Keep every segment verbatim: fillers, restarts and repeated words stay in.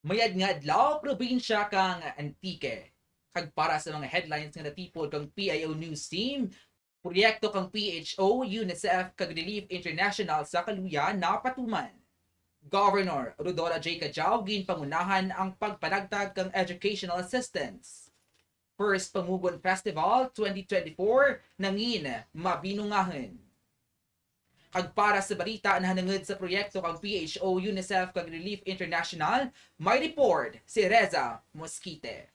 Mayad nga adlaw, probinsya kang Antique. Kag para sa mga headlines nga natipon kang P I O News Team, proyekto kang P H O, UNICEF, kag Relief International sa Caluya napatuman. Governor Rhodora J. Cadiao ginpangunahan ang pagpanagtag kang educational assistance. First Pamugon Festival twenty twenty-four nangin mabinungahon. Kag para sa balita nahanungod sa proyekto kang P H O, UNICEF, kag Relief International, may report si Reza Mosquite.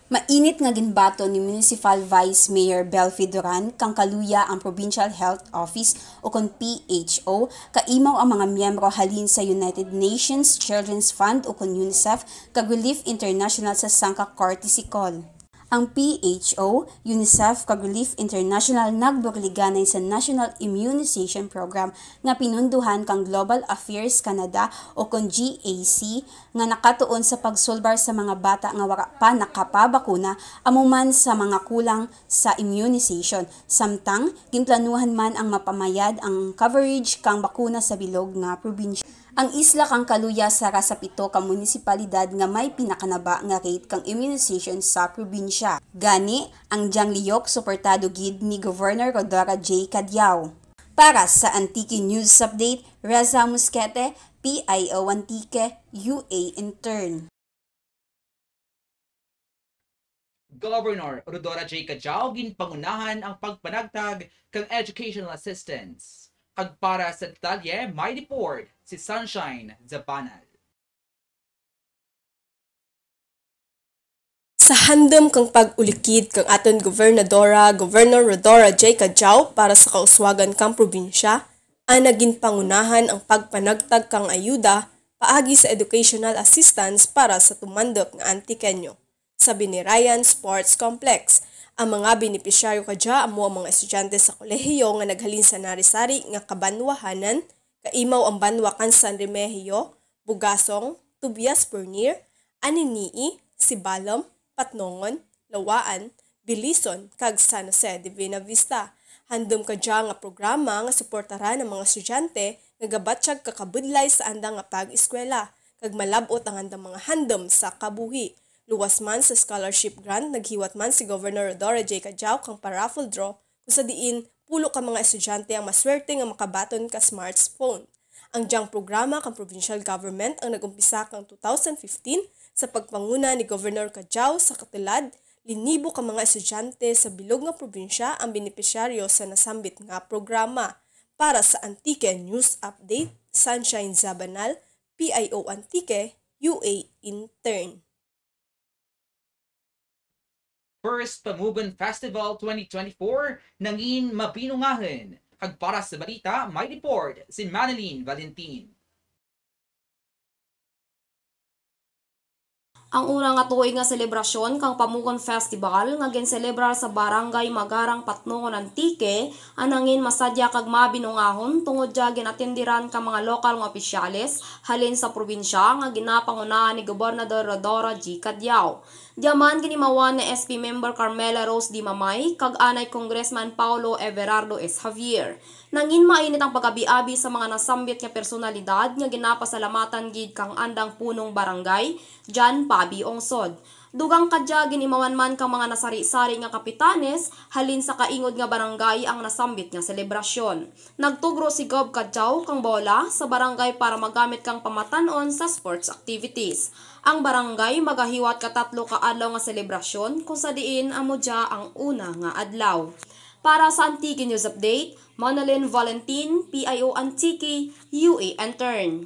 Mainit nga ginbaton ni Municipal Vice Mayor Belfi Duran kang Caluya ang Provincial Health Office ukon P H O, kaimaw ang mga miyembro halin sa United Nations Children's Fund ukon UNICEF kag Relief International sa sangka courtesy call. Ang P H O, UNICEF kag Relief International nagbuliganay sa National Immunization Program nga pinunduhan kang Global Affairs Canada ukon G A C nga nakatuon sa pagsulbar sa mga bata nga wara pa nakapabakuna, amo man sa mga kulang sa immunization. Samtang, ginplanuhan man ang mapamayad ang coverage kang bakuna sa bilog nga probinsya. Ang isla kang Caluya sara sa pito ka munisipalidad nga may pinakanaba nga rate kang immunization sa probinsya. Gani, ang dyang lihok suportado gid ni Governor Rhodora J. Cadiao. Para sa Antique News Update, Reza Musquete, P I O Antique, U A Intern. Governor Rhodora J. Cadiao ginpangunahan ang pagpanagtag kang educational assistance. Kag para sa detalye, may report si Sunshine Zabanal. Sa handum kang pag-ulikid kang atun gobernadora, Governor Rhodora J. Cadiao, para sa kauswagan kang probinsya, ana ginpangunahan ang pagpanagtag kang ayuda paagi sa educational assistance para sa tumanduk nga Antiqueño sa Binirayan Sports Complex. Ang mga benepisyaryo kadya amo ang mga estudyante sa kolehiyo nga naghalin sa nari-sari nga kabanwahanan, kaimaw ang banwa kang San Remigio, Bugasong, Tobias Fornier, Anini-y, Sibalom, Patnongon, Lawaan, Belison, kag San Jose de Buenavista. Handum kadya nga programa nga suportaran ang mga estudyante nga gabatyag kakabudlay sa andang nga pag-eskwela, kag malab-ot ang andang mga handum sa kabuhi. Luwas man sa scholarship grant, naghiwat man si Governor Rhodora J. Cadiao kang pa-raffle draw, kung sa diin pulo ka mga estudyante ang maswerte nga makabaton ka smartphone. Ang dyang programa kang provincial government ang nag-umpisa kang two thousand fifteen sa pagpanguna ni Governor Cadiao. Sa katulad, linibo ka mga estudyante sa bilog nga probinsya ang benepisyaryo sa nasambit nga programa. Para sa Antique News Update, Sunshine Zabanal, P I O Antique, U A Intern. First Pamugon Festival twenty twenty-four nangin mabinungahon. Kag para sa balita, may report si Manalyn Valentin. Ang una nga tuig nga selebrasyon kang Pamugon Festival nga ginselebrar sa Barangay Magarang, Patnongon, Antique, ang nangin masadya kag mabinungahon tungod dya gin-atenderan kang mga lokal nga opisyales halin sa probinsya nga ginapangunahan ni Gobernador Rhodora J. Cadiao. Dya man gin-imawan ni S P member Carmela Rose Dimamay kag anay Congressman Paolo Everardo S. Javier. Nangin mainit ang pag-abi-abi sa mga nasambit nga personalidad nga ginapasalamatan gid kang andang punong barangay, Jan Pabi Ungsod. Dugang kadya gin-imawan man kang mga nasari-sari nga kapitanes halin sa kaingod nga barangay ang nasambit nga selebrasyon. Nagtugro si Gov Cadiao kang bola sa barangay para magamit kang pamatan-on sa sports activities. Ang barangay magahiwat ka tatlo ka adlaw nga selebrasyon, kung sa diin amo dya ang una nga adlaw. Para sa Antique News Update, Manalyn Valentin, P I O Antique, U A Intern.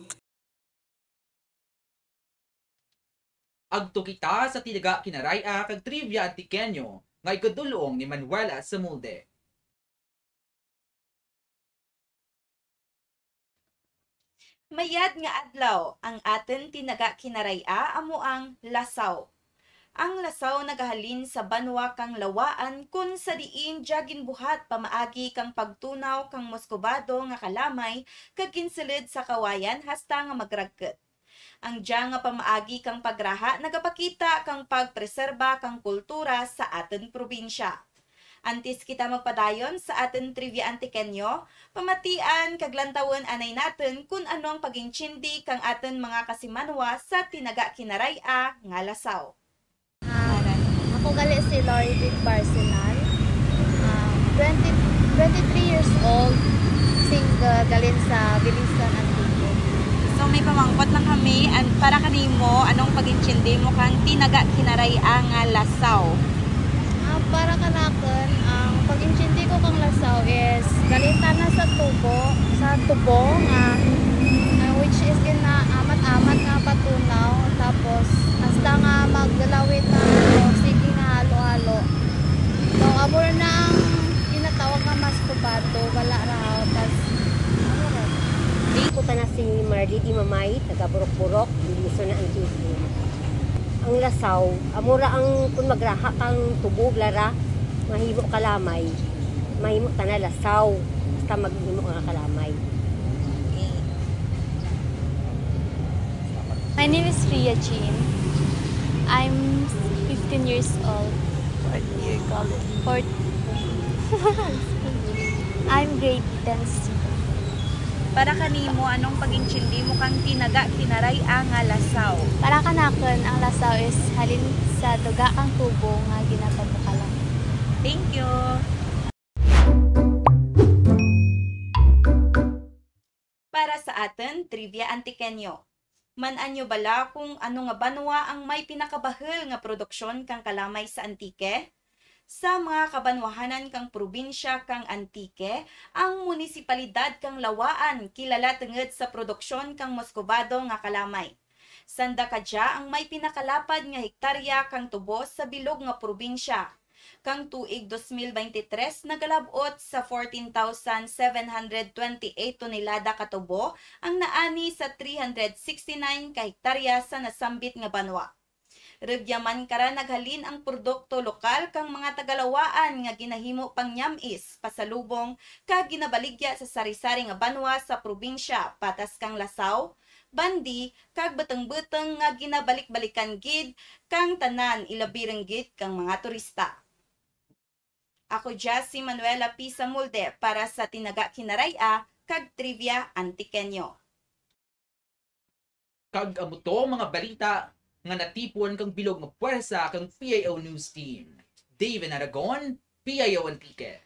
Agto kita sa Tinaga Kinaray-a kag Trivia Antiqueño nga ikadul-ong ni Manuela Samulde. Mayad nga adlaw, ang atun Tinaga Kinaray-a amo ang lasaw. Ang lasaw nagahalin sa banwa kang Lawaan, kun sa diin dya ginbuhat pamaagi kang pagtunaw kang muscovado nga kalamay kag ginsulud sa kawayan hasta nga magragkut. Ang dya nga pamaagi kang pagraha nagapakita kang pagpreserba kang kultura sa atun probinsya. Antes kita magpadayon sa atun Trivia Antiqueño, pamatian kag lantawun anay natun kon ano ang pag-intiendi kang atun mga kasimanwa sa Tinaga Kinaray-a nga lasaw. Ah, ako gali si Lori Vic Barcenan. Ah, twenty, twenty-three years old, single, galing sa Belison, Antique. So, may pamangkot lang kami, an-, para kanimo, ano ang pag-intiendi mo kang Tinaga Kinaray-a nga lasaw? Ah, para kanakun, ang pag-intiendi ko kang lasaw is galing tana sa tubo, sa tubo nga, ah, which is gina-amat-amat nga patunaw, tapos hasta nga maglawit na, tapos sige nga halo-halo. So, amo ra na ang ginatawag nga muscovado, wala ra haw, tas, amo ra. Ako tana si Marly Dimamay, taga Burok-Burok, Belison, Antique. Ang lasaw, amo ra ang kon magraha kang tubo, lara, mahimo kalamay, mahimo tana lasaw, hasta maghimo nga kalamay. My name is Ria Jean. I'm fifteen years old. Fourth year college. Fourth. I'm grade ten C. Para kanimo, ano ang pag-intiendi mo kang Tinaga Kinaray-a nga lasaw? Para kanakun, ang lasaw is halin sa duga kang tubo nga ginapatukalan. Thank you. Para sa atun Trivia Antiqueño. Man-an nyo bala kon ano nga banwa ang may pinakabahul nga produksyon kang kalamay sa Antique? Sa mga kabanwahanan kang probinsya kang Antique, ang munisipalidad kang Laua-an kilala tungud sa produksyon kang muscovado nga kalamay. Sanda kadya ang may pinakalapad nga hektarya kang tubo sa bilog nga probinsya. Kang tuig dos mil baynte tres, nagalab-ot sa fourteen thousand seven hundred twenty-eight tonelada ka tubo ang naani sa three hundred sixty-nine ka hektarya sa nasambit nga banwa. Rugya man kara naghalin ang produkto lokal kang mga taga-Laua-an nga ginahimo pangnyam-is, pasalubong, kag ginabaligya sa sari-sari nga banwa sa probinsya, patas kang lasaw, bandi, kag butong-butong nga ginabalik-balikan gid kang tanan, ilabi run gid kang mga turista. Ako dya si Manuela P. Samulde para sa Tinaga Kinaray-a kag Trivia Antiqueño. Kag amo to ang mga balita nga natipon kang bilog nga pwersa kang P I O News Team. Daven Aragon, P I O Antique.